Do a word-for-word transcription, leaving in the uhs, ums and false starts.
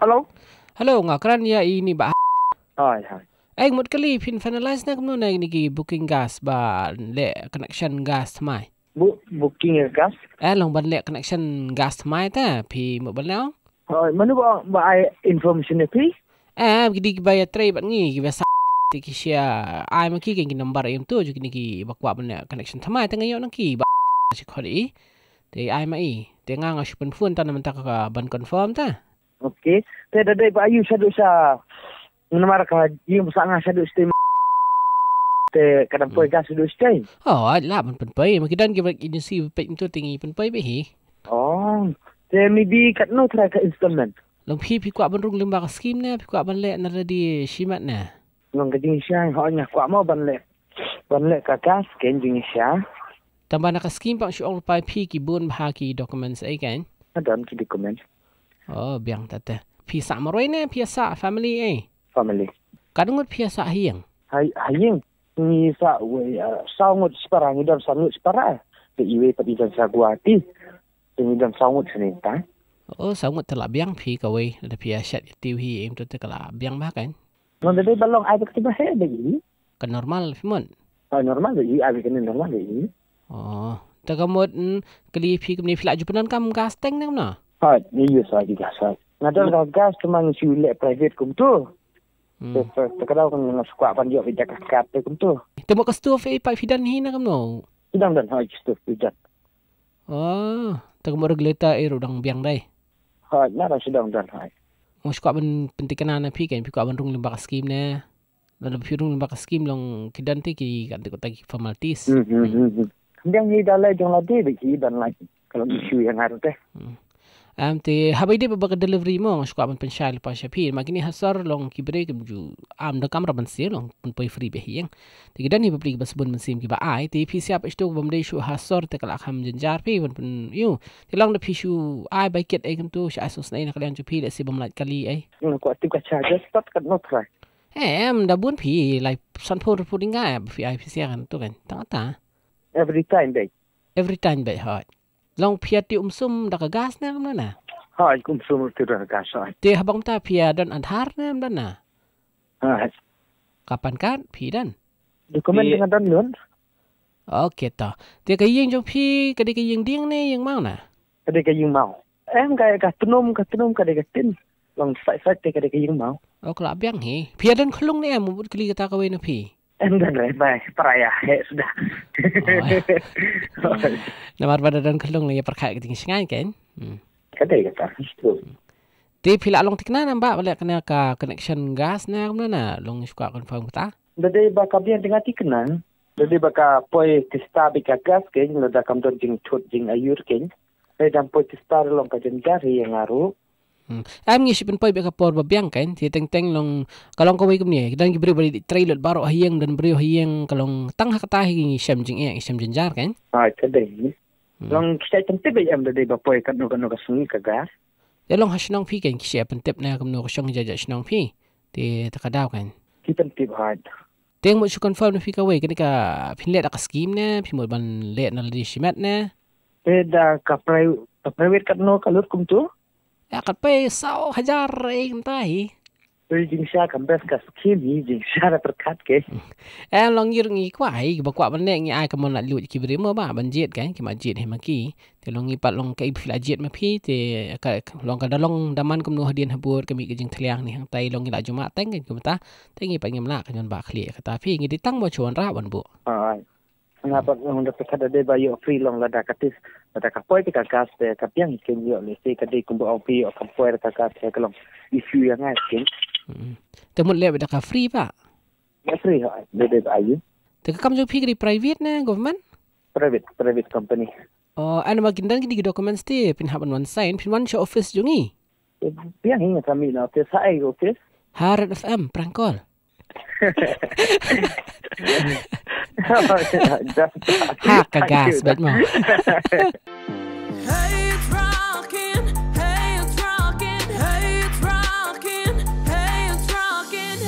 Hello? Hello, nga kren ïa i ni bah. Hai, hai. Ai, mut kali phin finalize ne kumno ne kine ki booking gas ba leh connection gas thymmai. Bu-, booking gas? Eh, long ban leh connection gas thymmai te, phi mut ban leh ong? Hai, mano ba, ba ai information ne phi? Eh, ki dei kiba ïatrei bad ngi, kiba sa, te ki sha ai ma ki ki number em tu, ju kine kiba kwah ban leh connection thymmai te nga ïoh na ki ba shi khot i. Te ai ma i. Te nga nga shu pynphone tang na mynta ka ban confirm te. Okay. Te da dei ba ayu shaduh sha. Namar ka ïing ba sah nga shaduh sha te. Te ka dang poi gas shaduh sha te. Oh, ai lah ban pynpoi. Ma ki don kiba agency peit ntu te ngi pynpoi beit hi. Oh. Te maybe katno trai ka installment. Long phi phi kwah ban rung lyngba ka scheme ne, phi kwah ban leh na ready shimet ne. Long ka jingshisha, hooid nga kwah mo ban leh. Ban leh ka gas ka jingshisha. Tang ba na ka scheme pang shu ong lypa phi ki bun bha ki documents ei kan? Nga don ki document. Oh, biang ta te. Phi sah marwei ne, phi sah family ei? Family. Katno ngut phi sah ha ïing? Ha, ha ïing. Ngi sah wei, ah, saw ngut shipara, ngi don saw ngut shipara. Te iwei pat i don sha Guwahati. Te ngi don saw ngut shane ta. Oh, saw ngut te la biang phi kawei, lada phi shet ïa te hi em tu te ka la biang bha kan? Ngan dei ba long ai ba ka te ba heh ba i. Ka normal phi mut? Ha, normal ba i, ai ba ka ne normal ba i. Oh, te ka mut, mm, kali phi kumne phi la ju pyndonkam gas tank ne kumno? Ha, ni yu sa ki gas ha. Nga don ka gas tu man shu leh private kumtu. Hmm. Te, te, te ka daw kan nga skwah ban ïoh ïa ka gas te kumtu. Te mut ka stove ei pat phi don hi ne kumno? Phi don don ha ki stove phi don. Oh, te ka mut regulator ei ruh dang biang dei. Ha, na dang shu don don ha. Nga skwah ban pyntikna na phi kan phi kwah ban rung lyngba ka scheme ne. Lada phi rung lyngba ka scheme long ki don te ki kan te ko ta ki formalities. Hmm, hmm, hmm, hmm. Biang hi da leh jong lade ba ki don leh ka long issue ïa nga ruh te. Hmm. Am te haba ïadei bad ka delivery mo nga skwah ban pynshai lypa sha phi. Ma kine ha sor long ki briew kim ju am da kamra ban siew long pynpoi free beit hi ïeng. Te ki don hi bapli kiba sbun mynsiem kiba ai. Te phi siap ïa to bym dei shuh ha sor te ka la kham jynjar phi ban pyn ïu. Te long da phi shu ai bai kit ei kumtu shu ai sngewsynei na ka liang jong phi lehse bym lait kali ei. Nga kwah tip ka charges pat katno trai. Em, da bun phi, lai sanphew hynriewphew tyngka, eh, phi ai phi sia kan tu kan. Tang kata. Every time beit. Every time beit, hooid. Long phi ïa tip umsum da ka gas ne kumno na? Hooid, umsum tip da ka gas, hooid. Te haba kumta phi ïa don Aadhaar ne em don na? Hooid. Ka PAN card phi don? Document nga don lut. Okay to. Te ka ïing jong phi ka dei ka ïing dieng ne ïing maw na? Ka dei ka ïing maw. Em, ka, ka tnum, ka tnum, ka dei ka tin. Long sait sait te ka dei ka ïing maw. Oh, ka la biang hi. Phi ïa don khlung ne em, mut kali kata kawei na phi? Em, don re, bai, para ïa heh suda. Oh, eh. Namar ba da don khlung ne ïa pyrkhat ka jingshngaiñ kan? Hmm. Ka dei kata. Te phi la long thikna na ba leh kane ka connection gas ne kumno na long shu kwah confirm kata? Da dei ba ka biang te nga thikna. Da dei ba ka poi tista beit ka gas kan, lada kam don jingthut jingaiur kan. Te dang poi tista ruh long ka jynjar ïa nga ruh. Hmm. Em ngi shu pynpoi beit ka por ba biang kan, te teng teng long ka long kawei kumne. Ki don ki briew ba dei trei lut baroh ha ïing, don briew ha ïing ka long tang ha kata hi ngi shem jingeh, ngi shem jynjar kan. Ha, ka dei. Hmm. Long ki shait pyntip beit em da dei ba poi katno katno ka sngi ka gas. Te long ha shnong phi kan ki shait pyntip ne kumno ka shong jait jait shnong phi. Te ta ka daw kan. Ki pyntip hooid. Te mut shu confirm na phi kawei kane ka phin leh da ka scheme ne, phi mut ban leh na lade shimet ne. Te da ka pri-, ka private katno ka lut kumtu? Ïa kat pei saw hajar ei kumta hi. Te jingshisha kam best ka scheme hi, jingshisha da pyrkhat ke. Eh, long ngi ruh ngi kwah hi, ba kwah ban leh ngi ai ka mon la lut ki briew mo ba ban jied kan, ki ma jied hi ma ki. Te long ngi pat long kaei phi la jied ma phi, te ka long ka da long da man kumno hadien habud ka mih ka jingtliang ne hangtai long ngi la ju mad teng kan kumta. Te ngi pat ngim lah kan wan ba khlieh kata phi ngi dei tang ba shu wanrah wan buh. Ai. Nga pat long da pyrkhat da dei ba ïoh free long lada ka tis, lada ka poi te ka gas te ka biang kin ïoh lehse ka dei kumba ong phi ïoh kam poi te ka gas te ka long issue ïa nga kin. Hmm. Te mut leh ba da ka free ba? Ïa free ha, da dei ba ayu. Te ka kam jong phi ka dei private ne government? Private, private company. Oh, ana ma kin don kine ki documents te phin hap ban wan sign, phin wan sha office jong ngi. Biang hi nga ka mih na office, ha ai office. Ha Red F M, prank call. Ha ka gas, bad mo.